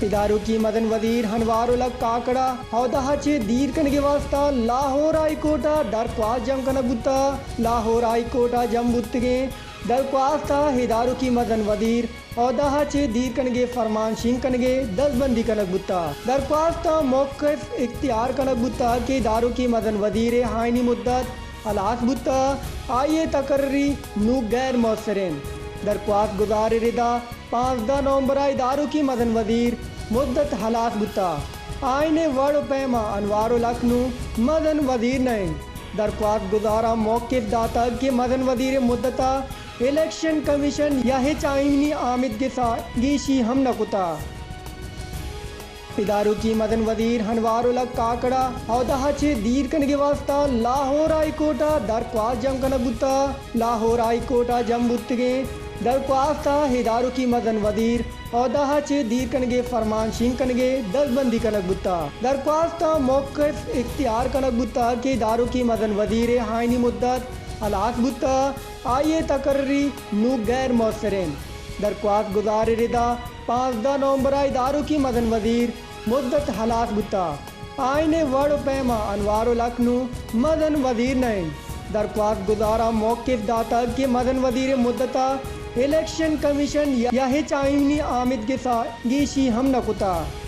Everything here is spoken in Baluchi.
ادارکی مزن وزیر انوار الحق کاکڑ ءِ عہدہ ءَ چہ دیر کنگ ءِ واستہ لاہور ہائی کورٹ ءَ درخواست جم کنگ بوتگ۔ لاہور ہائی کورٹ ءَ جم بوتگیں درخواست ءَ ادارکی مزن وزیر عہدہ ءَ چہ دیر کنگ ءِ فرمان شنگ کنگ ءِ دزبندی کنگ بوتگ۔ درخواست ءَ موقف اختیار کنگ بوتگ کہ ادارکی مزن وزیر ءِ آئینی مدت ہلاس بوتگ، آئی ءِ تقرری نوں غیر مؤثر اِنت۔ درخواست گزار ءِ ردا پانزدہ نومبر ءَ ادارکی مزن وزیر ءِ مدت ہلاس بوتگ۔ آئین ءِ وڑ ءُ پیم ءَ انوار الحق نوں مزن وزیر نہ اِنت۔ درخواست گزار ءَ موقف داتگ کہ مزن وزیر ءِ مدت ءَ الیکشن کمیشن یا ہچ آئینی آمیدگس ءَ گیشی ہم نہ کتگ۔ ادارکی مزن وزیر انوار الحق کاکڑ ءِ عہدہ ءَ چہ دیر کنگ ءِ واستہ لاہور ہائی کورٹ ءَ درخواست جم کنگ بوتگ۔ لاہور ہائی کورٹ ءَ جم بوتگیں درخواست ءَ ادارکی مزن وزیر ءِ عہدہ ءَ چہ دیر کنگ ءِ فرمان شنگ کنگ ءِ دزبندی کنگ بوتگ۔ درخواست ءَ موقف اختیار کنگ بوتگ کہ ادارکی مزن وزیر ءِ آئینی مدت ہلاس بوتگ، آئی ءِ تقرری نوں غیر مؤثر اِنت۔ درخواست گزار ءِ ردا پانزدہ نومبر ءَ ادارکی مزن وزیر ءِ مدت ہلاس بوتگ۔ آئین ءِ وڑ ءُ پیم ءَ انوار الحق نوں مزن وزیر نہ اِنت۔ درخواست گزار ءَ موقف داتگ کہ مزن وزیر ءِ مدت ءَ الیکشن کمیشن یا ہچ آئینی آمیدگس ءَ گیشی ہم نہ کتگ۔